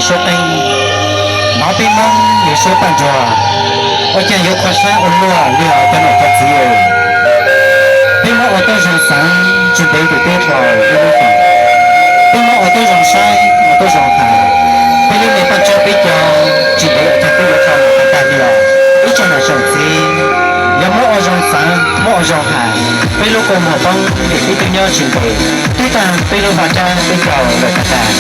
Suab qeej, hnov peb Hmoob li suab paj nruag, ua cas yuav qhuav sab ua luaj li os cov niam cov txiv. Peb Hmoob ua tau zoo xeev tsis ntev tus teb rau lub lub xeem. Peb Hmoob ua tau zoo saib ua tau zoo hais. Peb lub me paj tsawb peb caug tsis ntev ua cas peb yuav tau los tag tag li os. Ib tsoom niam tsoom txiv, yog muab ua zoo xeev muab ua zoo hais, peb lub kua muag poob vim peb twb nyob tsis ntev, twb tag peb lub vaj dab peb caug lawm tag tag.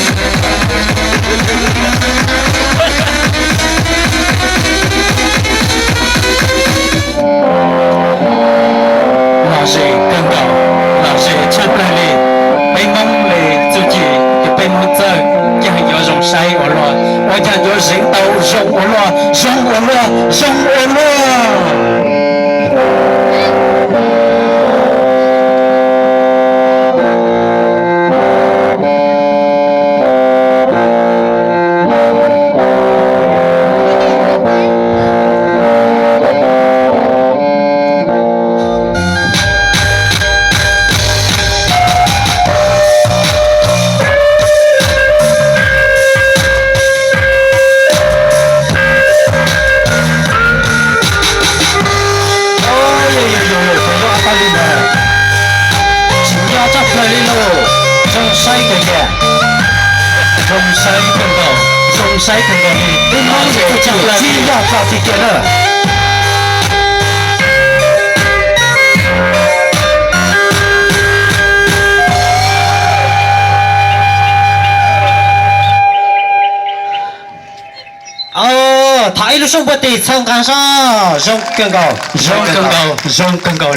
Lom zem kawg nkaus, lom zem tshaj plaws li. Peb Hmoob li txuj ci ces peb Hmoob txawj, cas yuav zoo saib ua luaj, ua cas yuav zeev tau zoo ua luaj, zoo ua luaj, zoo ua luaj. Tsis nco tshaj plaws li lauj, zoo saib kawg kiag. Zoo saib kawg nkaus, zoo saib kawg nkaus li. Peb Hmoob tsis yog txog tsis kiag na. Thov ib lub suab npuaj tis txhawb nqa soj, zoo kawg nkaus, zoo kawg nkaus, zoo kawg nkaus.